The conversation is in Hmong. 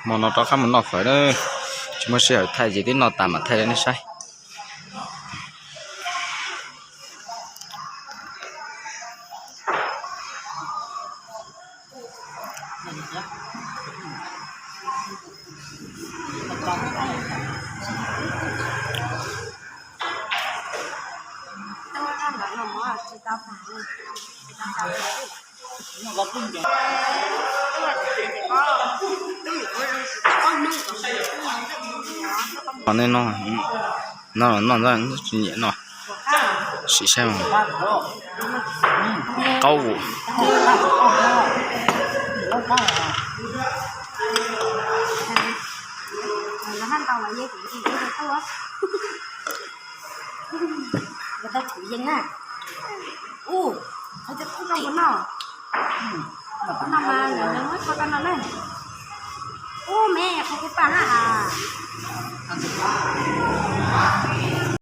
Hmo no rov qab mus noj fawm na, tsis muaj sij hawm thaij ces twb noj tas mam thaij rau nej saib. Nej no, no, no tsis nyiam no, sim saib. Qaub vum. Ub, qhov twb qub no, no mas lawv muab tso tau no na. Ub, me qhov kuv pam na.